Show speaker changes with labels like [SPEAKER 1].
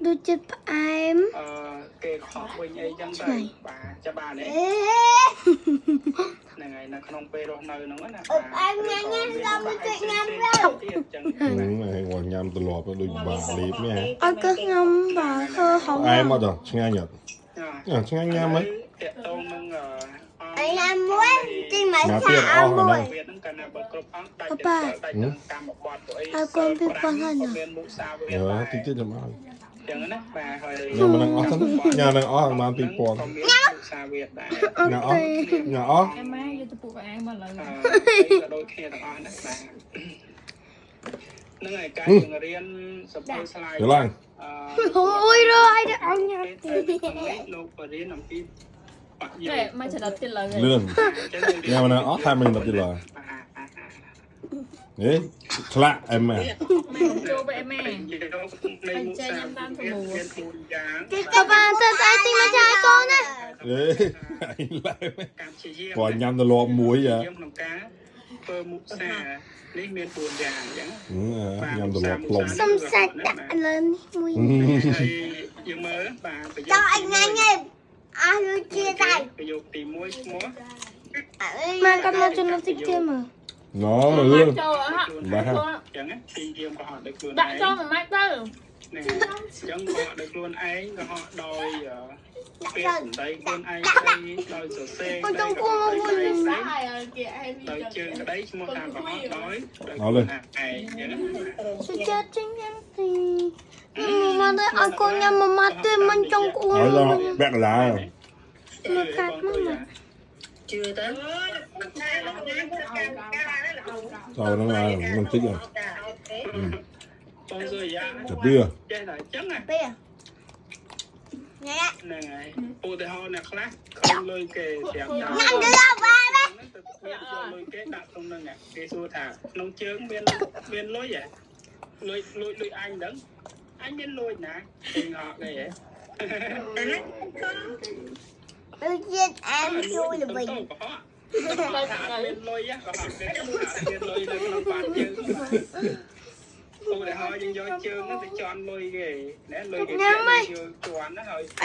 [SPEAKER 1] ដូចចិត្តផ្អែម
[SPEAKER 2] អឺគេខកវិញអីចឹងទៅបាទចាប់បានទេ
[SPEAKER 3] អេ
[SPEAKER 2] ហ្នឹងហើយនៅក្នុងពេលរស់នៅហ្នឹងណា
[SPEAKER 3] អែមញ៉ាំញ៉ាំដល់មួយទៀតញ៉ាំទៅ
[SPEAKER 2] ទៀតចឹង
[SPEAKER 4] ហ្នឹងគាត់ញ៉ាំត្រឡប់ដូចបាលីបនេះ
[SPEAKER 1] ឲ្យគឺខ្ញុំបើធ្វើហង
[SPEAKER 4] ផ្អែមអត់ឆ្ងាញ់អត់ឆ្ងាញ់ញ៉ាំហ៎
[SPEAKER 2] តកតងនឹង
[SPEAKER 3] អញញ៉ាំមួយទីមក
[SPEAKER 4] មក
[SPEAKER 3] ឆា
[SPEAKER 4] ទៀតអស់
[SPEAKER 3] អមួយ
[SPEAKER 4] ហ្នឹង
[SPEAKER 2] វាហ្នឹងកាលណាបើគ្រប់អង្គដាច់ដាច់កម្មបត្តិអីមានមុសាវា
[SPEAKER 4] អឺតិចតិចចាំឲ្យ
[SPEAKER 2] ចឹងណាបាទហើយ
[SPEAKER 4] ញ៉ាំមិនអស់ទៅញ៉ាំនឹងអស់បាន2000
[SPEAKER 2] ញ៉ាំសាវាដែរ
[SPEAKER 4] ញ៉ាំអស់ញ៉ាំអស់
[SPEAKER 5] អែម៉ាយកទៅពុកផ្អែមមកឡើយ
[SPEAKER 2] អឺក៏ដូចគ្នាទាំងអស់ណាបាទហ្នឹងហើយការយើងរៀនសភៅស្លាយ
[SPEAKER 4] យល់ឡើង
[SPEAKER 1] អូយរើឲ្យឲ្យញ៉ាំ
[SPEAKER 2] ទៀតលោកបរៀនអំពីបយោ
[SPEAKER 5] ចេះមកច្រត់ទៀតឡើយ
[SPEAKER 4] លឿនញ៉ាំមិនអស់ថែមមិនដល់ទៀតឡើយហេឆ្លាក់អែមម៉ា
[SPEAKER 5] ចូលទៅអែម៉ា
[SPEAKER 2] នៃមុខសាមាន4យ៉ាង
[SPEAKER 1] ប៉ាប៉ាទៅស្អែកទីមកចាយកូនណា
[SPEAKER 4] អេអញឡើយ
[SPEAKER 2] ការព្យាយាម
[SPEAKER 4] គាត់ញ៉ាំត្រឡប់មួយ
[SPEAKER 2] យាមក្នុងការធ្វើមុខសានេះមាន4យ៉ាងអញ្ចឹង
[SPEAKER 4] ញ៉ាំត្រឡប់ផ្លុំ
[SPEAKER 1] សុំសាច់ដាក់លើនេះមួយ
[SPEAKER 2] ហើយយើងមើលបាទប្រយោ
[SPEAKER 3] ចង់អញញ៉ាំញ៉ាំអស់លុយជាដៃ
[SPEAKER 2] ប្រយោគទី1ឈ្មោះ
[SPEAKER 1] មកគាត់មកចំណុចតិចទៀតមើល
[SPEAKER 4] ណលឿន
[SPEAKER 5] ចូលហ่ะ
[SPEAKER 4] បាទ
[SPEAKER 2] អញ្ចឹងណាព្យាយាមកុហកដោយខ្លួនឯង
[SPEAKER 5] ដាក់ចូលមួយម៉ាច់ទៅ
[SPEAKER 2] នេះអញ្ចឹងកុហកដោយខ្លួនឯងកុហកដោយពាក្យសម្ដីខ្លួនឯងក្តីដោយសរសេរ
[SPEAKER 1] កូនចង់គួរមកវិញ
[SPEAKER 2] ដោយជើងក្តីឈ្មោះថាកុហកដោយដោយខ្លួនឯងអញ្ចឹងណា
[SPEAKER 1] សុចិត្តចេញញ៉ាំទីមកទៅឲ្យកូនញ៉ាំមួយម៉ាត់ទៀតមិនចង់គួរ
[SPEAKER 4] ហើយដល់ពាក់កន្លា
[SPEAKER 1] មកកាត់មកមក
[SPEAKER 6] ជឿទៅ
[SPEAKER 4] ចូលហ្នឹងនឹងតិច
[SPEAKER 2] បងសុរិយា
[SPEAKER 4] ចាប់វា
[SPEAKER 2] ចេះតែអញ្ចឹងណា
[SPEAKER 3] ពេលញ៉ាំ
[SPEAKER 2] ហ្នឹងហើយឧទាហរណ៍អ្នកខ្លះខំលុយគេស្រាប់
[SPEAKER 3] ញ៉ាំទៅដល់បាយ
[SPEAKER 2] ហ្នឹងទៅយកលុយគេដាក់ក្នុងហ្នឹងគេសួរថាក្នុងជើងមានមានលុយហ៎លុយលុយលុយអញហ្នឹងអញមានលុយណាគេងក់គេហ៎
[SPEAKER 3] ដូចជាអែមជួយល្វិញ
[SPEAKER 2] កុហកថាមានលុយកុហកមានលុយនៅក្នុងបាតជើងឧទាហរណ៍យើងយកជើងហ្នឹងទៅជន់លុយគេណាលុយគេយកជន់ណាហើយ